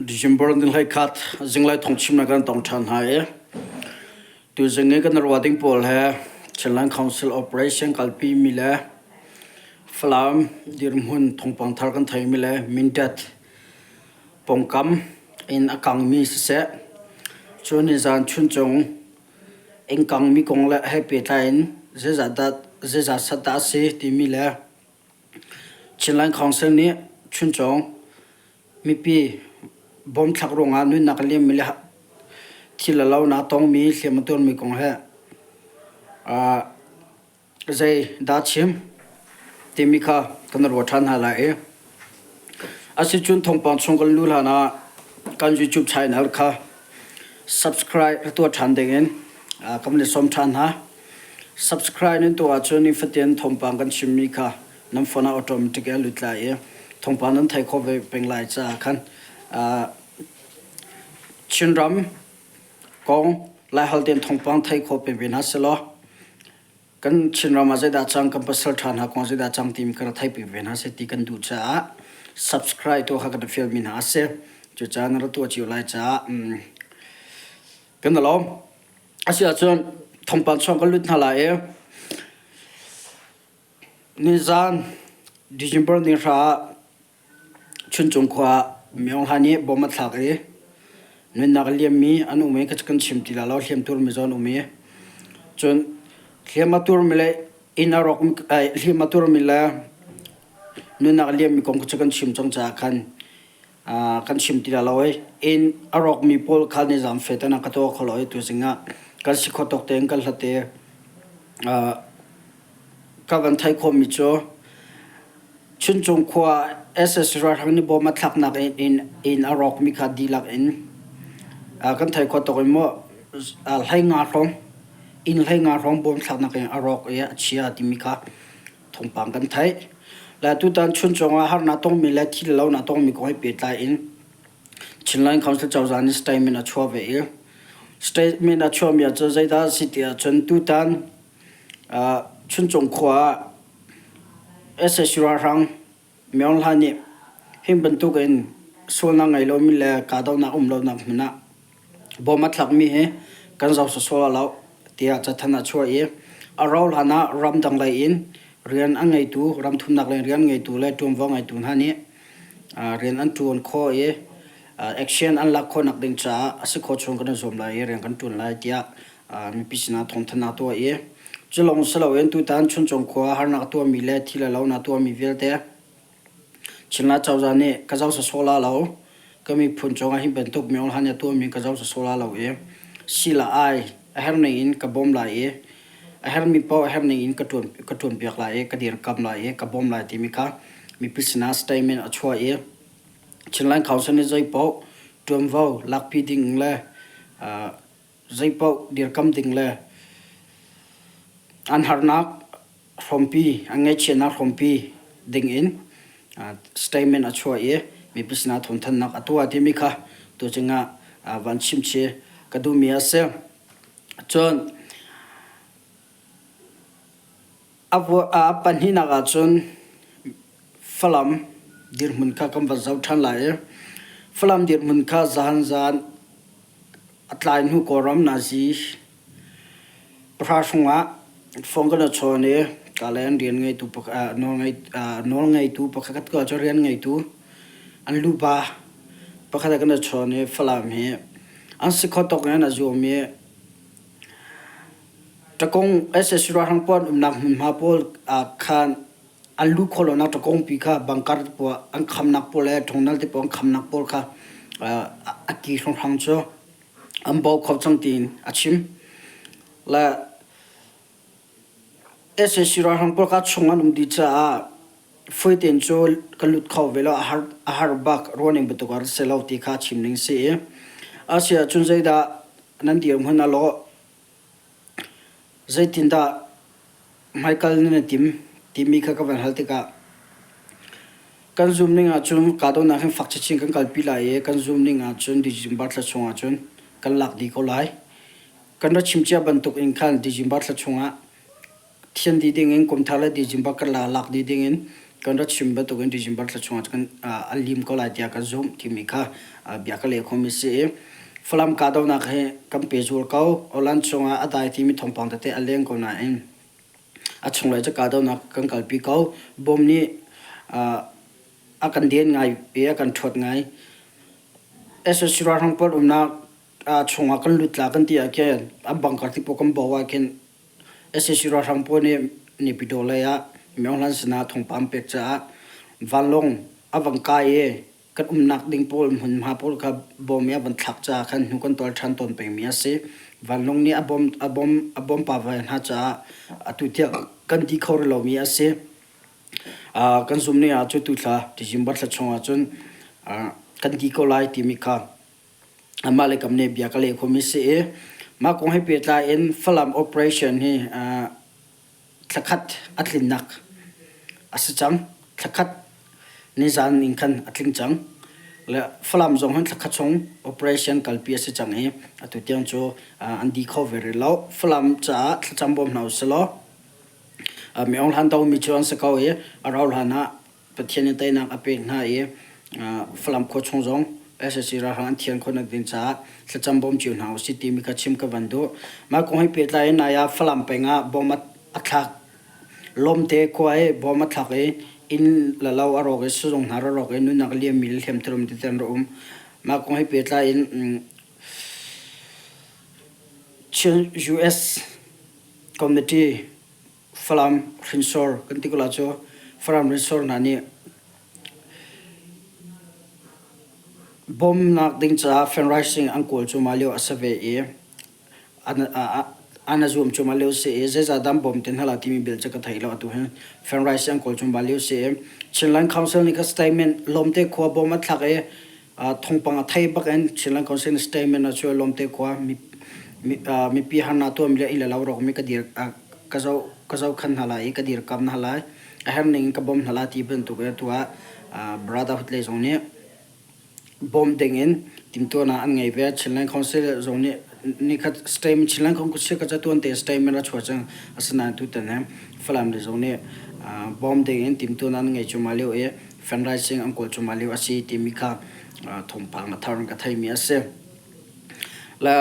December ni 21 zinglei thawngchimnak kan tong ṭhan hna i tuzing i kan ruah ding pawl he Chinland Council Operation kalpi mi le Falam dirhmun thawngpang thar kan theimi le Mindat pawngkam inn a kangmi siseh, cun nizaan chuncung inn kangmi kong le he pehtlai in zeizah dah zeizah sat dah a si timi le Chinland Council nih chuncung mipi bawmthlak ruangah nunnak a liammi le thil a lonak tongmi hliam a tuarmi kong he zei dah chim timi kha kan ruah ṭhan hna lai i asicun thawngpang chung kan luh hlan ah kan YouTube channel kha subscribe tuah ṭhan dingin kan i sawm ṭhan hna. Subscribe nan tuah ahcun nifatin thawngpang kan chimmi kha nan phone ah automatic a lut lai i thawngpang nan thei khawh ve peng lai caah khan Chinram kong Laiholh tein thawngpang thei khawh peng ve hna sehlaw kan Chinram ah zeidah cang kan pasal ṭha hna kong zeidah cang timi kha rak thei peng ve hna seh ti kan duh caah subscribe tuah kha kan fialmi hna a si. Cucaah na rak tuah cio lai caah kan i lawm. Asiahcun thawngpang chung kan lut hna lai i nizaan December ni hra ah Chuncung khua ah Myo Hla nih bom a thlak i nunnak a liammi an um i kan chim ti lai lo hliam turmi zong an um i cun hliam a turmi le inn a rawk hliam a turmi le nunnak a liammi kong cu kan chim cang caah khan kan chim ti lo i inn a rawkmi pawl kha nizam fetan ah ka tuah kho lo i tuzing ah kan si kho tawk tein kan hlat i ka van theih khawhmi cu Chuncung khua SS ralhrang nih bom a thlaknak in inn a rawkmi kha dihlak in kan theih khawh tawk in maw hleinga hrawng inn hleinga hrawng bom thlaknak in a rawk i a chia timi kha thawngpang kan theih. Le tutan Chuncung ah harnak tongmi le thil lonak tongmi kong he pehtlai in Chinland Council cozah nih statement a chuah ve i statement a chuahmi ah cun zeidah a si ti ahcun tutan Chuncung khua ah sac ralhrang Myo Hla nih hi bantuk in sualnak ngei lomi le kahdohnak um lonak hmun ah bom a thlakmi hi kan zoh sawsawh lo tiah cathanh a chuah i a rauh hlan ah ramdang lei in rian a ngeitu ramthumnak lei rian ngeitu le ṭuanvo ngeitu hna nih rian an ṭuan khawh i action an lak khawhnak ding caah a si khawh chung kan i zuam lai i rian kan ṭuan lai tiah mipi sinah thawngthanhnak tuah i cu lawng si loin tutan Chuncung khua harnak a tuahmi le thil a lonak tuahmi vialte Chinland cozah nih ka zoh sawsawh la lo ka miphun cungah hi bantuk myo hlan a tuahmi ka zoh sawsawh la lo i sila ai a herh ning in ka bawm lai i a herhmi paoh a herh ning in ka ṭuan ka ṭuanpiak lai i ka dirkamh lai i ka bawm lai timi kha mipi sinah statement a chuah i Chinland Council nih zei paoh ṭuanvo lakpi ding le zeipaoh dirkam ding le an harnak hrawmpi, an ngaihchiatnak hrawmpi ding in statement a chuah i mipi sinah thawngthanhnak a tuah timi kha tuching ah van chimchi ka duhmi a si. Cun a pahnihnak ahcun Falam dirhmun kha kan van zoh ṭhan lai i Falam dirhmun kha zahan zan A tlai hnu Kawlram nazi pahra hrawngah phone kan i chawn i Kalen rian ngeitu nawlngeitu pakhat ko cu rian ngeitu an luba pakhat he kan i chawn i Falam hi an si kho tawk in a zuam i Ṭakung sac ralhrang pawl an umnak hmunhma pawl ah khan an luh khawh lonak ṭakungpi kha bangkar te pawl an khamnak pawl le ṭungnal te pawl an khamnak pawl kha a ki hrawnghrang cu an bo kho cang tiin a chim. Le sac ralhrang pawl kha chung an um dih caah fawi tein cu kan lut kho ve lo a har a har bak ruahning bantuk a si lo ti kha chim ning si i a si ahcun zeidah nan dirhmun a lawh Zeitindah hmaikal nan i tim timi kha ka van hal tikah kan zum ning ahcun kahdohnak hin fak chinchin kan kalpi lai i kan zum ning ahcun December thla chung ahcun kan lak dih ko lai. Kan rak chim cia bantuk in khan December thla chungah thian dih ding in kum thar le December kan lak dih ding in Kan rak chim bantukin December thla chungah cun an lim ko lai tiah kan zumh timi kha bia ka leh khomi si i Falam kahdohnak hi kan pehzul ko. Aw-lan chungah a dai timi thawngpang tete a leng ko nain a chunglei cu kahdohnak kan kalpi ko. Bom nih a kan den ngai i a kan ṭhuat ngai. SSC ralhrang pawl umnak chungah kan lut la kan ti ah khin an bunker ti pawl kan bo ah khin Sac ralhrang pawl nih Naypyidaw lei ah Myo Hlan sinah thawngpang pek caah vanlawng a van kai i kan umnak ding pawl hmunhma pawl kha bom i a van thlak caah khan hnu kan tawl ṭhan tawn pengmi a si. Vanlawng nih a bom a bom a bom pa ve hna caah atu tiang kan ti kho rih lomi a si. Kan zumh ni ah cu tu thla December thla chungah cun kan ti ko lai timi kha Amah le kam nih bia ka leh khomi si i mah kong he pehtlai in Falam operation hi thlakhat a tlinnak a si cang. Thlakhat nizan in khan a tling cang. Le Falam zong hin thlakhat chung operation kalpi a si cang i atu tiang cu an di kho ve rih lo. Falam caah thlacam bawm hna usih law mi Aung Hlan domi cu an si ko i a rau hlan ah Pathian nih teinak a pek hna i Falam khua chung zong sac ralhrang an thian khawhnak ding caah thlacam bawm cio hna usih timi kha chim ka van duh. Mah kong he pehtlai in nai ah Falam peng ah bom a thlak Lawmte khua i bom a thlak i inn le lo a rawk i sizung hna a rawk i nunnak a liammi le hliamthirum tete an rak um. Mah kong he pehtlai in Chin US Committee Falam hrinsor kan ti ko la cu Falam hrinsor hna nih bawmnak ding caah fundraising an kawl cuahmah lio a si ve i an a zuam cuahmah lio a si i zeizah dah an bawm ti hna lo timi bel cu ka thei lo atu hin fundraising an kawl cuahmah lio a si i Chinland Council nih kha statement Lawmte khua bawm a thlak i thawngpang a thei bak in Chinland Council nih statement a chuah Lawmte khua mipi harnak tuahmi le inn le lo rawkmi ka dir ka zoh ka zohkhan hna lai i ka dirkamh hna lai a herh ning in ka bawmh hna lai ti bantuk in atu ah Brotherhood lei zong nih bawm ding in timhtuahnak an ngei ve. Chinland Council zong nih nikhat statement Chinland Council ka catuan te statement a chuah cang asinain tutan hi Falam lei zong nih bawm ding in timhtuahnak an ngei cuahmah lio i fundraising an kawl cuahmah lio a si timi kha thawngpang a thar in ka theimi a si. Le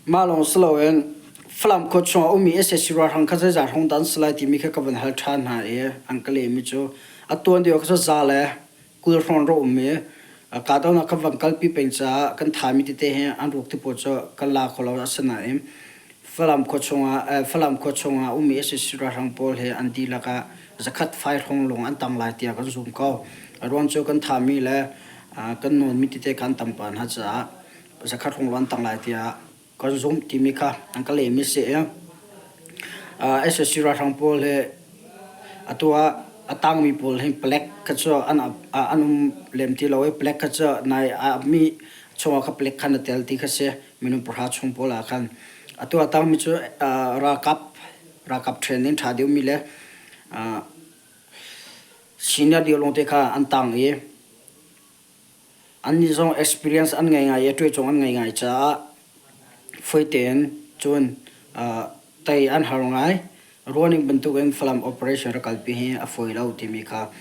Mah lawng si loin Falam khua chungah ummi sac ralhrang kha zeizat hrawng dah an si lai timi kha ka van hal ṭhan hna i an ka lehmi cu a tuan deuh ah kha za le 20 hrawng rak um i kahdohnak kan van kalpi peng caah kan thami tete hi an ruak ti pawl cu kan la kho lo asinain Falam khua chungah Falam khua chungah ummi sac ralhrang pawl hi an dihlak ah zakhat fai hrawng lawng an tang lai tiah kan zum ko. A ruang cu kan thami le kan nawnmi tete kha an tam pah hna caah zakhat hrawng an tang lai tiah kan zumh timi kha an ka lehmi si i SSC ralhrang pawl hi atu ah a tangmi pawl hi palek kha cu an an um lem ti lo i palek kha cu nai mi chungah kha palek khan a tel ti kha si minung pahra chung pawl ah khan atu a tangmi cu ralkap ralkap training ṭha deuhmi le senior deuh lawngte kha an tang i Annih zong experience an ngei ngai i ṭuaicuang an ngei ngai caah fawi tein cun tei an har ngai. Ruahning bantukin Falam operation rak kalpi hi a fawi lo timi kha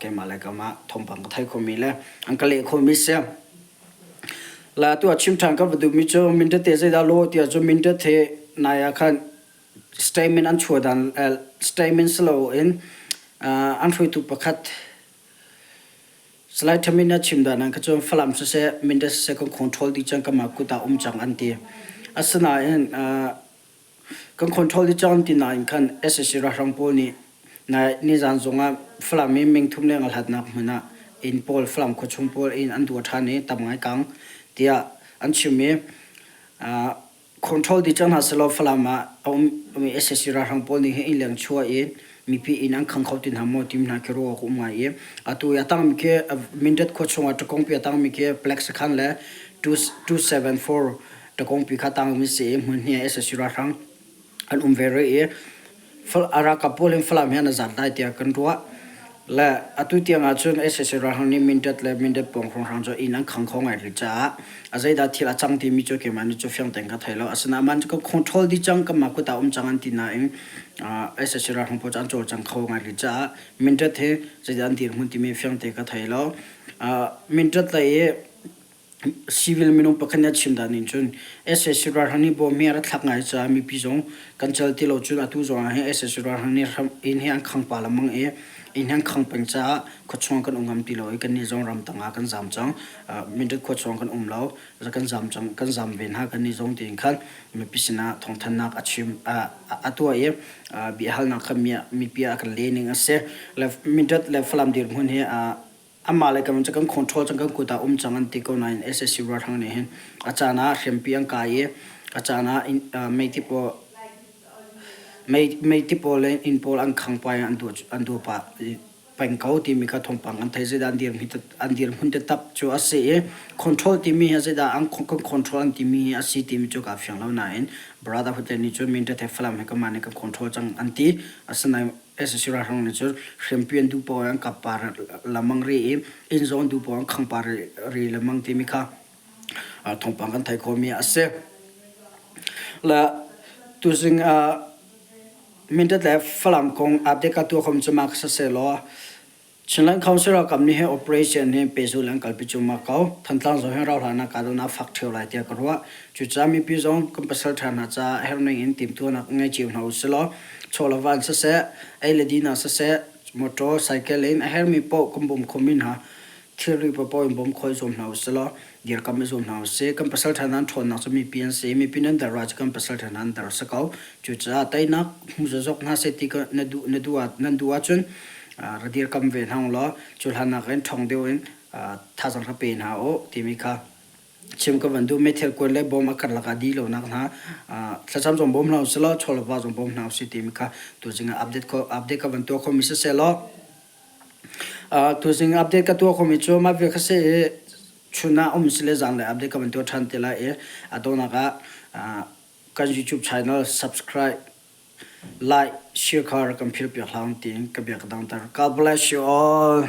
keimah le keimah thawngpang ka thei khomi le an ka leh khomi si. La tu ah chim ṭhan ka va duhmi cu Mindat te zeidah law tiah cu Mindat he nai ah khan statement an chuah dan statement si loin an hruaitu pakhat Salai Thamin a chim dan ah cun Falam siseh, Mindat siseh kan control dih cang kanmah kut ah um cang an ti. Asinain kan control dih cang an ti nain khan sac ralhrang pawl nih nizan zongah Falam i mingthum leng a hlatnak hmun ah inn pawl Falam khuachung pawl inn an duah ṭhan i tam ngai kang tiah an chim i Control dih cang hna sehlaw Falam ah a ummi sac ralhrang pawl nih hin innleng chuah in mipi inn an khang kho ti hna maw timi hna khi ruah awk a um ngai i atu i a tangmi khi Mindat khua chungah Ṭakongpi a tangmi khi Palek sakhan le 274 Ṭakongpi kha tangmi si i hmun hnih ah sac ralhrang an um ve rih i a ralkap pawl hin Falam hi an i zat lai tiah kan ruah. Le atu tiang ahcun sac ralhrang nih Mindat le Mindat pawng hrawnghrang cu inn an khang kho ngai rih caah a zeidah thil a cang timi cu keimah nih cu fiang tein ka thei lo. Asinain man cu ka control dih cang, kanmah kut ah um cang an ti nain sac ralhrang pawl cu an cawlcang kho ngai rih caah Mindat hi zeidah an dirhmun timi fiang te ka thei lo. Mindat lei i Civil minung pakhat nih a chim dan ning cun sac ralhrang nih bawm hi a rak thlak ngai caah mipi zong kan cal ti lo cun atu zong ah hin sac ralhrang nih inn hi an khang pah lengmang i inn hi an khang peng caah khuachung kan um ngam ti lo i kannih zong ramtang ah kan zaam cang. Mindat khuachung kan um lo kan zaam cang kan zaam ve hna kannih zong tiin khan mipi sinah thawngthanhnak a chim a tuah i biahalnak kha mipi ah kan le ning a si. Le Mindat le Falam dirhmun hi Amah le kan cu kan control cang kan kut ah um cang an ti ko nain sac ralhrang nih hin a caan ah hriampi an kai i a caan ah meiti pawl meiti pawl le inn pawl an khang pah i an duah pah peng ko timi kha thawngpang an thei. Zeidah an dirhmun an dirhmun taktak cu a si i control timi hi zeidah an kan control an timi hi a si timi cu kaa fiang lo nain Brotherhood nih cun Mindat he Falam he kanmah nih kan control cang an ti. Asinain sac ralhrang nih cun hriampi an duh paoh in an kap par lengmang rih i inn zong an duh paoh an khang par rih lengmang timi kha thawngpang kan theih khawhmi a si. Le tuzing Mindat le Falam kong update ka tuah khom cu mah kha siseh law Chinland Council ralkap nih hin operation hi pehzulh in an kalpi cuahmah ko. Thantlang zong hi rauhhlan ah kahdohnak a fak ṭheo lai tiah ka ruah. Cucaah mipi zong kan pasal ṭha hna caah herhning in timhtuahnak ngei cio hna usih law chaw le van siseh, ei le din ah siseh, motor, cycle in a herhmi paoh kan bawm khomi hna thilri paohpaoh in bawm khawh i zuam hna usih law dirkamh i zuam hna usih. Kan pasal ṭha hna an ṭhawnnak cu mipi an si i mipi nan dar ah cu kan pasal ṭha hna an dar a si ko. Cucaah teinak hmu zawzawk hna seh ti na duh na duh ah nan duh ahcun ra dirkam ve hna u law cu hlan nakin ṭhawng deuh in thazaang ra pe hna u timi kha chim ka van duh. Meithal kuan le bom a karlak ah dih lonak hna thlacam zong bawm hna usih law chaw le va zong bawm hna usih timi kha tuzing ah update update ka van tuah khomi siseh law tuzing update ka tuah khomi cu mah vial kha si i chun ah um si le zanlei update ka van tuah ṭhan te lai i a donghnak ah kan YouTube channel subscribe like share kha rak kan philh piak hlah tiin ka bia ka dangter. God bless you all.